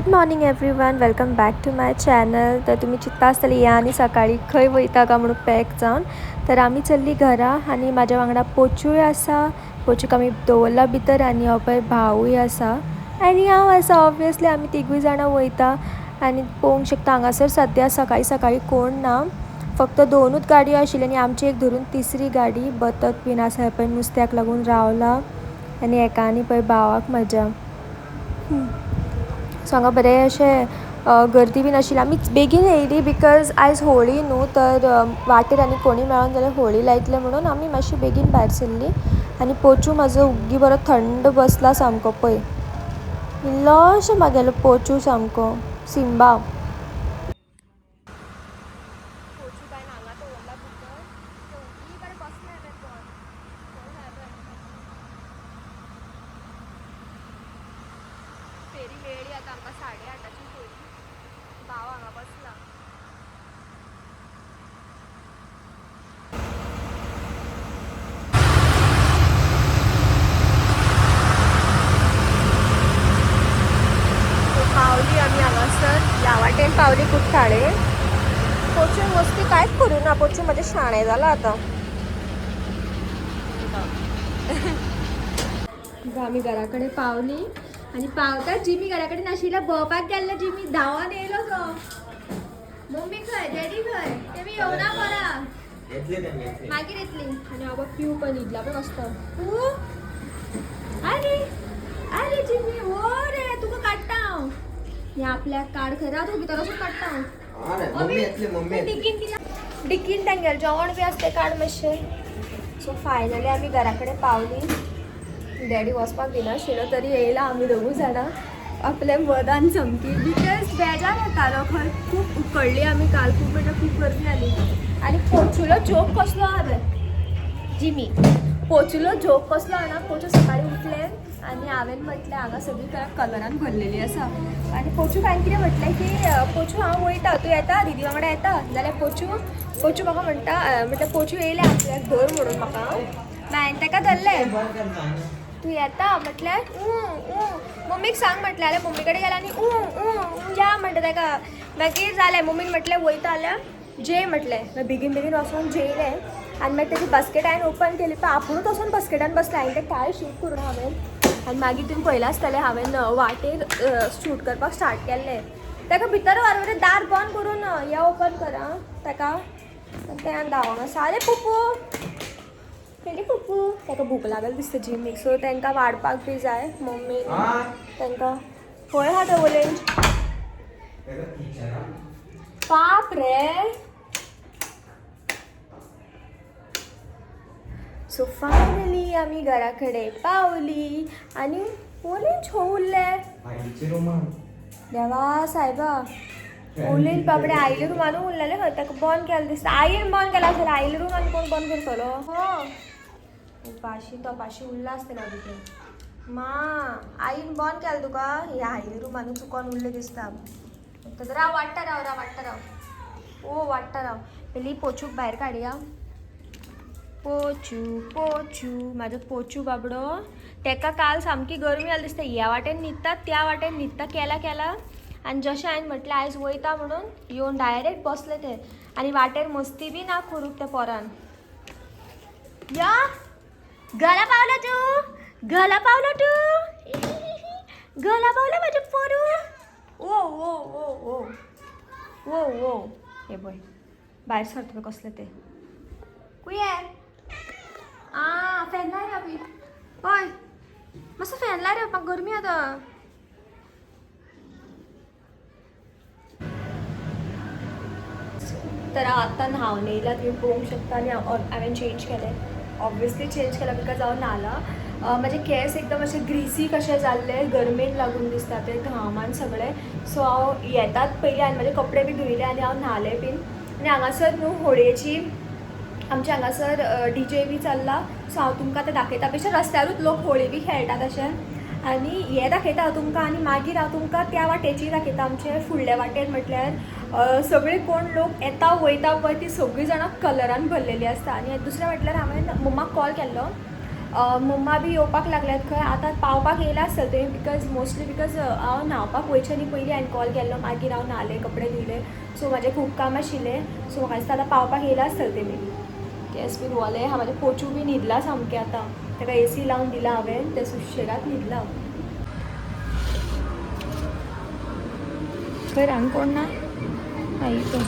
Good morning everyone, welcome back to my channel. तर तुमी चिंत्ता आसतली या आनी सकाळीं खंय वयता काय म्हणून पॅक जावन. तर आमी चल्ली घरा आनी म्हाज्या वांगडा पोचूय आसा. पोचूक आमी दवरला भितर आनी हो पळय भावूय आसा आनी हांव आसा. ऑब्वियसली आमी तिगूय जाणां वयता आनी पळोवंक शकता हांगासर सद्या सकाळीं सकाळीं कोण ना, फक्त दोनूच गाडयो आशिल्ल्यो आनी आमची एक धरून तिसरी गाडी. बतक बीन आसा पळय नुस्त्याक लागून रावला आनी एका आनी पळय भावाक म्हज्या. सो हांगा बरें अशें गर्दी बीन आशिल्ली. आमी बेगीन येयली because आयज होळी न्हू, तर वाटेर आनी कोणी मेळोन जाल्यार होळी लायतले म्हणून आमी मातशी बेगीन भायर सरली. आनी पोचू म्हाजो उग्गी बरो थंड बसला सामको पळय, इल्लोसो म्हागेलो पोचू सामको सिंबा. फेरी मेळ्ळी आतां आमकां 8:30 फेरी. भाव हांगा बसला. पावली आमी हांगासर, ह्या वाटेन पावली कुठ्ठाळे. पोचून मस्ती कांयच करूं ना, पोचून म्हजें शाणें जालां आतां. आमी घरा कडेन पावली आनी पावतात जिमी घरा कडेन नाशिल्ल्या, भोंवपाक गेल्ले जिमी धांवन येयलो तो. मम्मी खंय, डॅडी खंय, तेमी येवना परा मागीर येतली. आनी बाबा पिव पण न्हिदला पण मस्त. अरे अरे जिमी हो रे, तुका काडटा हांव. हे आपल्याक काड खंय राव, तुका भितर वचून काडटा हांव. डिकीन तेंगेलें जेवण बी आसा तें काड मातशें. सो फायनली आमी घरा कडेन पावली. डॅडी वचपाक दिनाशिल्लो तरी येयला आमी दोगूय जाणां आपल्या मदान सामकी, because बेजार येतालो खंय. खूब उकडली आमी काल, खूब म्हणजे खूब गर्मी जाली. आनी पोचुलो जोक कसलो आहा पळय जिमी, पोचुलो जोक कसलो आहा ना, पोचू सकाळीं उठलें आनी हांवें म्हटलें हांगा सगळी कलरान भरलेली आसा. आनी पोचूक हांवें कितें म्हटलें की पोचू हांव वयता, तूं येता दिदी वांगडा येता जाल्यार पोचू पोचू म्हाका म्हणटा, म्हटल्यार पोचू येयलें आपल्याक धर म्हणून म्हाका. हांवें ताका धरलें, तूं येता म्हटल्यार मम्मीक सांग म्हटलें. जाल्यार मम्मी कडेन गेलें आनी ऊ या म्हणटा ताका. मागीर जालें, मम्मीन म्हटलें वयता जाल्यार जेय म्हटलें. मागीर बेगीन बेगीन वचोन जेयलें आनी मागीर तेजी बास्केट हांवें ओपन केली, पण आपुणूच वचोन बास्केटान बसलें. हांवें तें कांय शूट करूं हांवें. आनी मागीर तुमी पळयलां आसतलें हांवें वाटेर शूट करपाक स्टार्ट केल्लें. ताका भितर व्हर दार बंद करून या ओपन कर आं ताका. तें धांवोन आसा. अरे पुपू पयली पुपू, ताका भूक लागल दिसता जिमीक, सो तांकां वाडपाक बी जाय. मम्मी तांकां खंय आहा तें ओलेंज पाप रे. सो फायनली आमी घरा कडेन पावली आनी ओलेंज हो उरलें. देवा सायबा, ओलेंज बाबडे आयले रुमानू उरलेले खंय, ताका बंद केलें दिसता. आईन बंद केलां आसतलें, आयले रुमान कोण बंद करतलो? हो उपाशी तपाशी उरला आसतलो भितर. मा आईन बंद केलें तुका, हे आयले रुमानू चुकोन उरलें दिसता. राव वाडटा राव, राव वाडटा राव, ओ वाडटा राव. पयलीं पोचूक भायर काडया. पोचू पोचू म्हाजो पोचू बाबडो, तेका काल सामकी गरमी जाली दिसता. ह्या वाटेन न्हिदता त्या वाटेन न्हिदता, केला केला. आनी जशें हांवें म्हटलें आयज वयता म्हणून येवन डायरेक्ट बसले ते. आनी वाटेर मस्ती बी ना करूंक त्या पोरान. या घरा पावलो तूं, घरा पावलो तूं, घरा पावलो म्हाजें पोरू. ओ ओ ओ ओ ओ ओ हे पळय भायर सरता पळय कसलें तें. कुये आ फॅन लाय रे अभी, हय मातसो फॅन लाय रे, म्हाका गरमी जाता. तर हांव आत्तां न्हांवन येयला, तुमी पळोवंक शकता. आनी हांवें चेंज केलें, ऑब्वियसली चेंज केलां because हांव न्हाला. म्हाजे केंस एकदम अशे ग्रिसी कशे जाल्ले, गरमेन लागून दिसता ते घामान सगळे. सो हांव येतात पयलीं आनी म्हाजे कपडे बी धुयले आनी हांव न्हालें बीन. आनी हांगासर न्हू होळयेची आमच्या हांगासर डी जे बी चल्ला. सो हांव तुमकां तें दाखयता. बेश्टे रस्त्यारूच लोक होळी बी खेळटात अशें. आनी हें दाखयता हांव तुमकां. आनी मागीर हांव तुमकां त्या वाटेची दाखयता, आमचे फुडले वाटेर म्हटल्यार सगळी कोण लोक येता वयता पळय ती सगळीं जाणां कलरान भरलेली आसता. आनी दुसरें म्हटल्यार हांवें मम्माक कॉल केल्लो, मम्मा बी येवपाक लागल्यात खंय, आतां पावपाक येयला आसतलें तुमी, because mostly because हांव न्हांवपाक वयचे न्ही पयलीं हांवें कॉल केल्लो, मागीर हांव न्हालें, कपडे धुले, सो म्हाजें खूब काम आशिल्लें. सो म्हाका दिसता आतां पावपाक येयला आसतलें तेमी. केंस बीन वोले आहा म्हाजें, पोचू बी न्हिदला सामकें आतां, ताका एसी लावन दिला हांवें, तें सुशेगाद न्हिदला. खंय रांग कोण ना आई तो.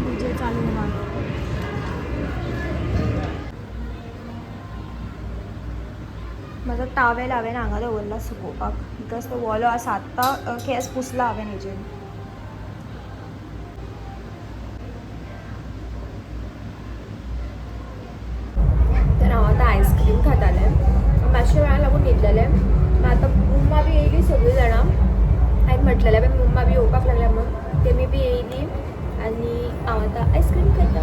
डीजे चालू होणार. म्हाजो टावेल हांवें हांगा दवरला सुकोवपाक, because तो वोलो आसा आत्तां, केंस पुसला हांवें हेजेर. तर हांव आतां आयस्क्रीम खातालें, मातशे वेळा लागून न्हिदलेलें. आतां मम्मा बी येयली सगळीं जाणां, हांवें म्हटलेलें पळय मम्मा बी येवपाक लागल्या म्हणून, तेमी बी येयली आनी हांव आतां आयस्क्रीम खाता.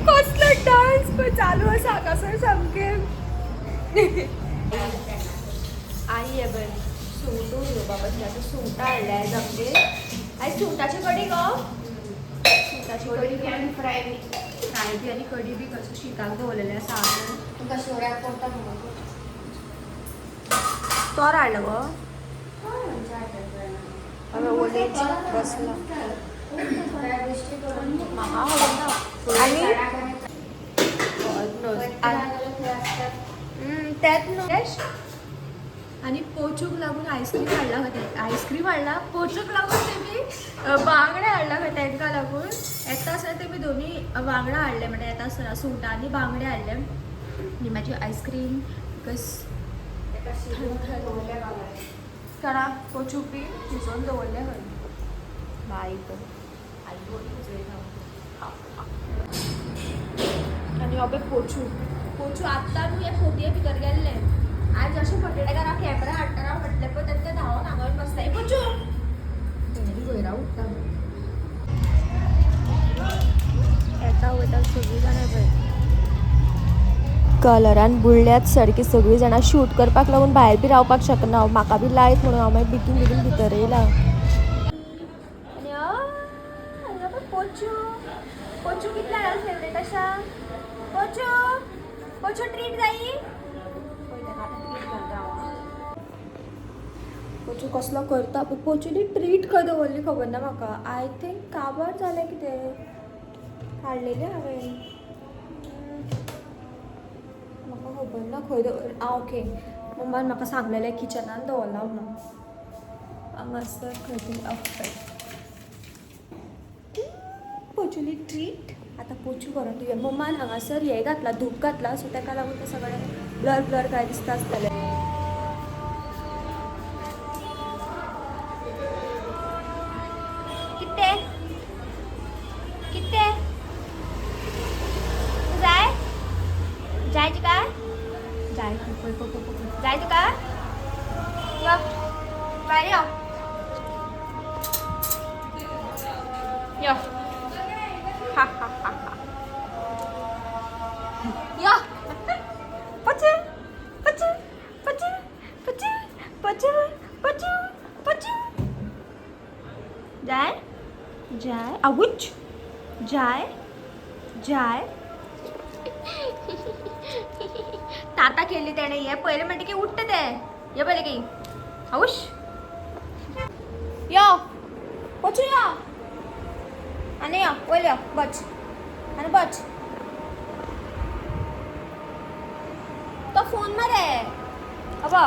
कसलो डान्स पळय चालू आसा हांगासर सामकें. आई हे पळय सुंगटू घेवपा बसल्या. आतां सुंगटां हाडल्या आयज आमगेर. आयज सुंगटाची कडी गो, सुंगटाची कडी आनी फ्राय बी. फ्राय बी आनी कडी बी कसो शिताक दवरलेलें आसा हांवें. तुका सोऱ्याक करता म्हणून तोर हाडलो गो हांवें ओलेच बसला. म्हाका खबर ना. आनी त्यात न्हू आनी पोचूक लागून आयस्क्रीम हाडला खंय, आयस्क्रीम हाडला पोचूक लागून, तेमी बांगडे हाडला खंय तांकां लागून. येता आसतना तेमी दोनी वांगडा हाडले, म्हणल्यार येता आसतना सुंगटां आनी बांगडे हाडले आनी म्हाजी आयस्क्रीम because करा पोचूक बी शिजोवन दवरले खंय. बाय तर आई शिजयता. आनी हो पळय पोचू, पोचू आत्तां न्हू हे पोतये भितर गेल्ले. आयज अशें म्हटलें ताका हांव कॅमेरा हाडटना म्हटलें पळय, तेन्ना धांवोन हांगा येवन बसता. ए पोचू वयरा उठता, येता वयता सगळीं जाणां पळय कलरान बुडल्यात सारकी सगळीं जाणां. शूट करपाक लागून भायर बी रावपाक शकना हांव, म्हाका बी लायत म्हणून हांव मागीर बेगीन बेगीन भितर येयला. आनी हांगा पळय पोचू, पोचू कितल्या जाणां फेवरेट आसा. पोचू, पोचू ट्रीट जायी, पळय ताका आतां ट्रीट करता हांव. पोचू कसलो करता पळय. पोचूली ट्रीट खंय दवरली खबर ना म्हाका. I think काबार जालें कितें, हाडलेलें हांवें, म्हाका खबर ना खंय दवर. आं ओके, मम्मान म्हाका सांगलेलें किचनान दवरला म्हणून, हांगासर खंय तरी. ओके, पोचुली ट्रीट आतां पोचू करून दिवया. मम्मान हांगासर हें घातलां, धूप घातलां, सो ताका लागून तें सगळें ब्लर ब्लर काय दिसता आसतलें. कितें कितें जाय जाय तुका, जाय पळय पळय पळय पळय जाय तुका, यो भायर यो यो, हा हा हा हा, यो पचू पचू पचू पचू पचू पचू पचू, जाय जाय, आऊच जाय जाय. ताता केली त्याने, हे पहिले म्हणते की उठते ते, हे पहिले की आऊश यो पोचू यो आनी यो वयर यो, बच आनी बच. तो फोन मरे अबो,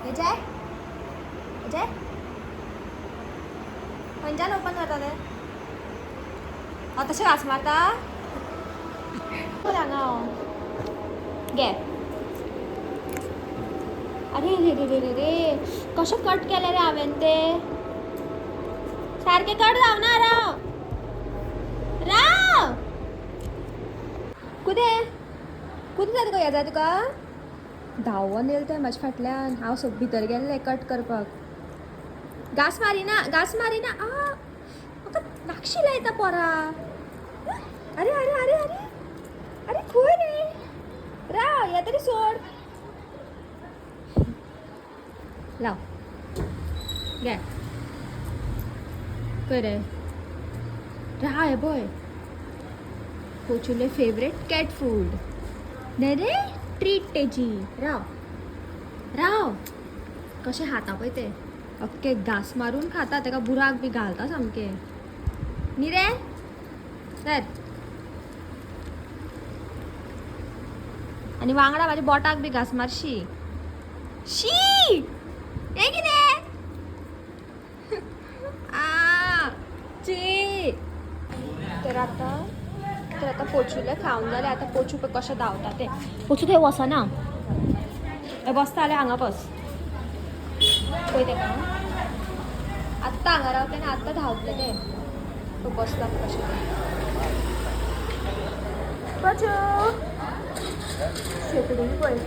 हे जाय हे जाय, खंयच्यान ओपन जाता ते. हांव तशें घांस मारता हांगा हांव घे. अरे रे रे रे रे रे, कशें कट केलें रे हांवें तें, सारकें कट जावना राव. कुदे कुदे जाता तुका? येता तुका? धांवोन येयलें तें म्हाज्या फाटल्यान. हांव सग भितर गेल्लें कट करपाक. घास मारिना, घास मारिना. आ, म्हाका नाक्षी लायता पोरा. अरे अरे अरे अरे अरे, खंय रे? राव, या तरी सोड. लाव घे. खंय रे? राव, हे पळय, पोचुले फेवरेट कॅट फूड. न्ही रे, ट्रीट तेजी. राव राव, कशें खाता पळय ते. अख्खे घास मारून खाता. ताका बुराक बी घालता सामके. न्ही रे? सर, आनी वांगडा म्हाज्या बोटाक बी घास मारशी. शी, हें कितें? आ ची. तर आता पोचुले खावन जालें. आतां पोचू पळय कशें धांवता तें. पोचू थंय वचना. हे बसता जाल्यार हांगा बस. पळय तेका, आत्तां हांगा रावतलें आनी आत्तां धांवतलें तें. तो बसला कशें तें. पोचू शेंकडी पळय.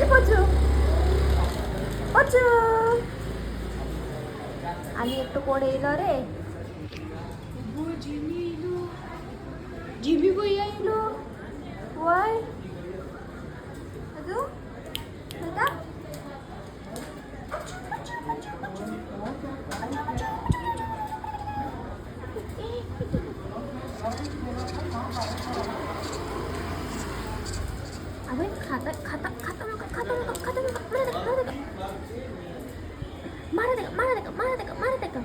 ए पोचू, पोचू. आनी एकटो कोण येयलो रे? जिमी येयलो. जिमी भैया येयलो. वय अजून जाता. आवय, खाता खाता खाता म्हाका, खाता म्हाका, खाता म्हाका. मारा ताका, मारा ताका, मारा ताका, मारा ताका,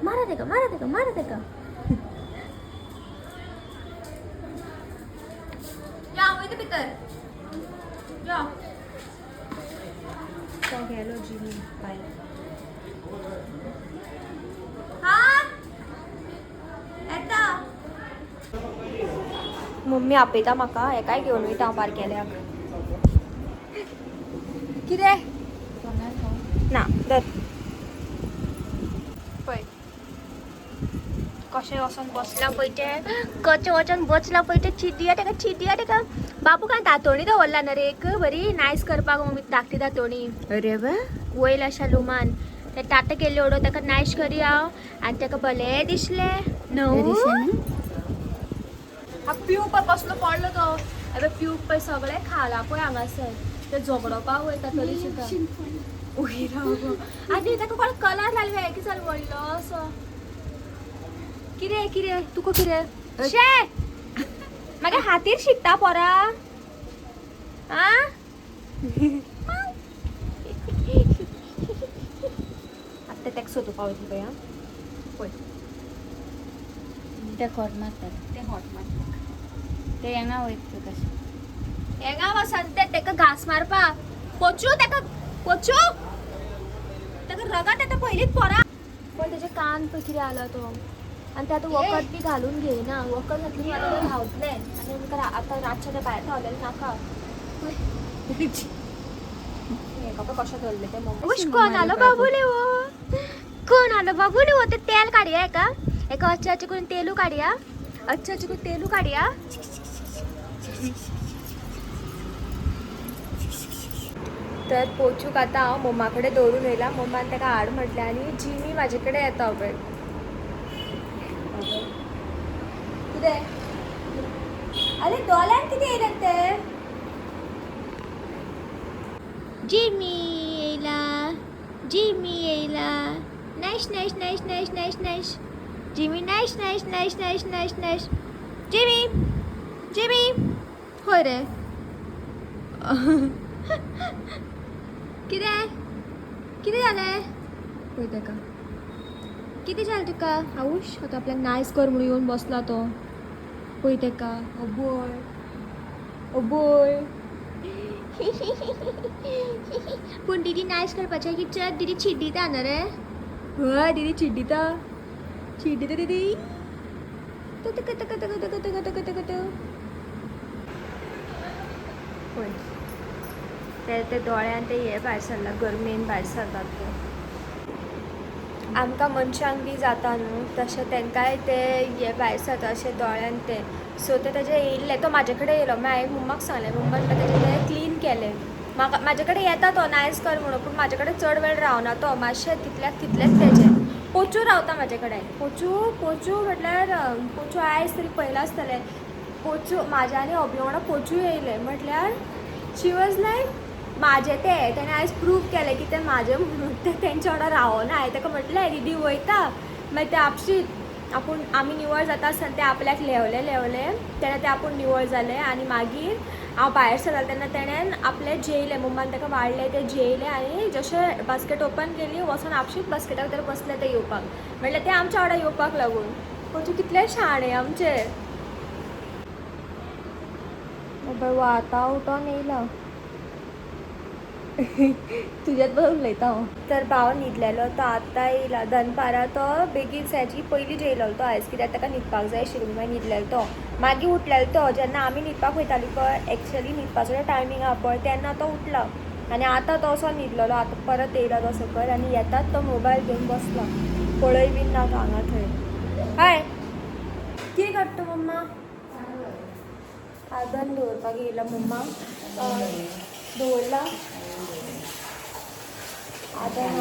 मारा ताका, मारा ताका, मारा ताका, मारा ताका. या, वयता भितर या. तो गेलो जिमी भायर. हा, येता. मम्मी आपयता म्हाका. हेकाय घेवन वयता हांव बारकेल्याक. कितें ना, धर. पळय कशें वचोन बसलां पळय तें. कशें वचोन बसलां पळय तें. चिड्डिया ताका, चिड्डिया ताका. बाबू काय दातोणी दवरला ना रे एक बरी नायस करपाक मम्मी, धाकटी दातोणी. अरे वा. वयल अशा लुमान ते ताट केल्ले उडोवन ताका नायस करी हांव आनी ताका भलें दिसलें न्हू. हा पिवपा पळय कसलो पडलो तो. अबे, पिवप पळय सगळें खाला पळय हांगासर. ते झगडोवपाक वयता तरी सुद्दां उगी राव गो. आनी ताका कोण कलर घाल कितें जालें व्हडलो असो? कितें कितें तुका कितें शे? मागीर हातीर शिकता पोरा. आ, आतां ताका सोदपा वयतली पळय. आं, पळय. ते खोट मारतात. ते हॉट मारता. ते हेंगा वयता कशें? हेंगा वचन ते ताका घास मारपाक. पोचू ताका, पोचू. ताका रगत येता पयलींच पोरा. पण तेजे कान पळय कितें जाला तो. आनी ते आतां वखद बी घालून घेयना. वखद घातली की आतां धांवतलें आनी आमकां आतां रातचें तें भायर धांवलेलें नाका. हेका पळय कशें धरलें तें मम्मी. कोण आलो बाबुले हो? कोण आलो बाबुले हो? ते तेल काडया हेका. हेका अच्छे अच्छे करून तेलू काडया. अच्छे अच्छे करून तेलू काडया. तर पोचूक आतां हांव मम्मा कडेन दवरून येयला. मम्मान ताका हाड म्हटलें आनी जिमी म्हाजे कडेन येता पळय. कितें? अरे, दोळ्यान कितें येयलें ते? जिमी येयला, जिमी येयला. Nice nice nice nice nice nice Jimmy. Nice nice nice nice nice nice Jimmy. Jimmy खंय रे? कितें कितें जालें? पळय ताका, कितें जालें तुका? आवूश, आतां आपल्याक नायस कर म्हणून येवन बसला तो. पळय ताका. अबोय अबोय. पूण दिदी नायस करपाचें की चल. दिदी चिड्डिता न्हू रे? हय, दिदी चिड्डिता, चिड्डिता दिदी. तक तक तक तक तक तक तक तक तक. पळय ते, ते दोळ्यान ते हे भायर सरला, गरमेन भायर सरतात ते. आमकां मनशांक बी जाता न्हू तशें तांकांय ते हे भायर सरता अशें दोळ्यान ते. सो ते तेजे येयल्ले, तो म्हाजे कडेन येयलो, मागीर हांवें मम्माक सांगलें, मम्मान मागीर तेजें तें क्लीन केलें. म्हाका म्हाजे कडेन येता तो नायस कर म्हणून, पूण म्हाजे कडेन चड वेळ रावना तो, मातशें तितल्याक तितलेंच तेजें. पोचू रावता म्हाजे कडेन, पोचू पोचू म्हटल्यार पोचू आयज तरी पयलां आसतलें. पोचू म्हाज्या आनी अभि वांगडा पोचू येयलें, म्हटल्यार शी वॉज लायक म्हाजें तें, तेणें आयज प्रूव केलें की तें म्हाजें म्हणून. तें तेंच्या वांगडा रावना. हांवें ताका म्हटलें दीदी वयता, मागीर तें आपशींच आपूण आमी निवळ जाता आसतना तें आपल्याक लेवलें लेवलें, तेन्ना तें आपूण निवळ जालें. आनी मागीर हांव भायर सरतालें तेन्ना तेणेन आपलें जेयलें, मम्मान ताका वाडलें तें जेयलें आनी जशें बास्केट ओपन केली वचोन आपशींच बास्केटा भितर बसलें तें येवपाक. म्हटल्यार तें आमच्या वांगडा येवपाक लागून. पोचू कितलें शाणें आमचें. बाबा आतां उठोन येयला, तुज्यात बरोबर उलयता हांव. तर भाव न्हिदलेलो तो आत्तां येयला. दनपारां तो बेगीन जायची पयलीं जेयलेलो तो आयज, कित्याक ताका न्हिदपाक जाय आशिल्लें. मागीर न्हिदलेलो तो, मागीर उठलेलो तो जेन्ना आमी न्हिदपाक वयतालीं पळय, एक्चुअली न्हिदपाचो टायमींग आहा पळय तेन्ना तो उठला. आनी आतां तो असो न्हिदलेलो, आतां परत येयला तो सकयल आनी येताच तो मोबायल घेवन बसला, पळय बीन ना तो हांगा थंय. हय, कितें काडटा मम्मा? आदन दवरपाक येयला मम्मा, दवरला आदन.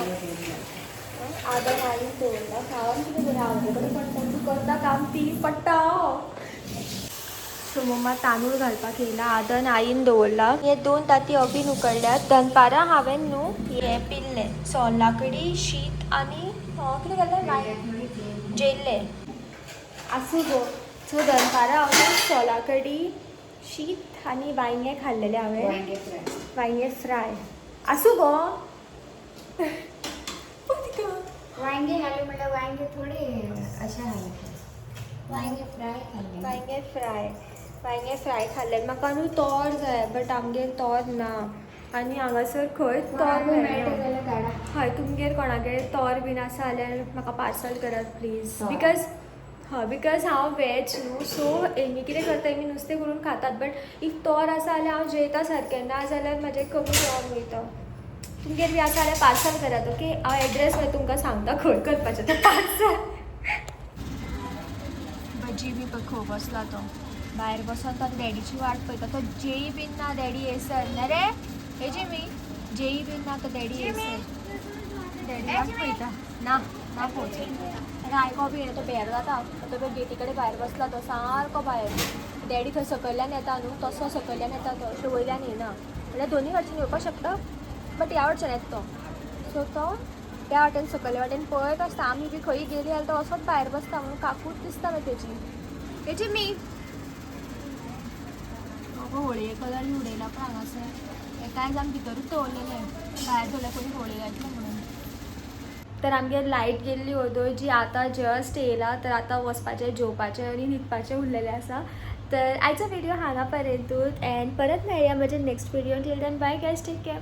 आदन आनी दवरला. खावन कितें बरें आवडे कडेन पडटा, तूं करता काम ती पडटा. सो मम्मा तांदूळ घालपाक येयला, आदन आईन दवरला. हे दोन ताती अबीन उकडल्यात. दनपारां हांवें न्हू हें पिल्लें, सोल्ला कडी, शीत आनी कितें घालें, जेल्लें आसूं गो. सो दनपारां हांव सोला कडी, शीत आनी वांयगें खाल्लेलें हांवें, वांयगें फ्राय आसूं गो. वांगे घालू म्हटल्यार वांगे थोडे अशें घालूं, वांगे फ्राय खाल्ले. वांयगें फ्राय, वांयगें फ्राय खाल्लें. म्हाका न्हू तोर जाय, बट आमगेर तोर ना आनी हांगासर खंय तोर मेळटा मेळना. जाल्यार धाडा. हय, तुमगेर कोणागेर तोर बीन आसा जाल्यार म्हाका पार्सल करात प्लीज. तोर. Because हय, because हांव वेज न्हू, सो हेमी कितें करता, हेमी नुस्तें करून खातात, बट if तोर आसा जाल्यार हांव जेयता सारकें, ना जाल्यार म्हाजें कमी जेवण वयता. तुमगेर बी आसा जाल्यार पार्सल करात. ओके, हांव एड्रेस मागीर तुमकां सांगता खंय करपाचें तें पार्सल. भजी बी पळय खंय बसला तो, भायर बसोन तो डॅडीची वाट पळयता. तो जेयी बीन ना डॅडी येयसर. ना रे हे जिमी, जेयी बीन ना तो डॅडी येयसर, डॅडी वाट पळयता. ना ना पोवचें आनी आयको बी येना तो, भेर जाता तो. पळय गेटी कडेन भायर बसला तो सारको भायर. डॅडी थंय सकयल्यान येता न्हू, तसो सकयल्यान येता तो, अशें वयल्यान येना. म्हणल्यार दोनी वाटेन येवपाक शकता, बट ह्या वाटच्यान येता तो. सो तो त्या वाटेन सकयल्या वाटेन पळयत आसता. आमी बी खंय गेली जाल्यार तो असोच भायर बसता, म्हणून काकूट दिसता मागीर तेजी. तेजी मी होळये कलर बी उडयला पण हांगासर. हे कांय जाण भितरूच दवरलेले, भायर दवरले कोणी होळी घातली म्हणून. तर आमगेर लायट गेल्ली ओदोय, जी आतां जस्ट येयला. तर आतां वचपाचें, जेवपाचें आनी न्हिदपाचें उरलेलें आसा. तर आयचो व्हिडिओ हांगा पर्यंतूच एंड परत मेळया म्हजे next video. Till then, bye guys, take care,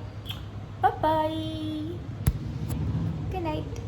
bye, good night.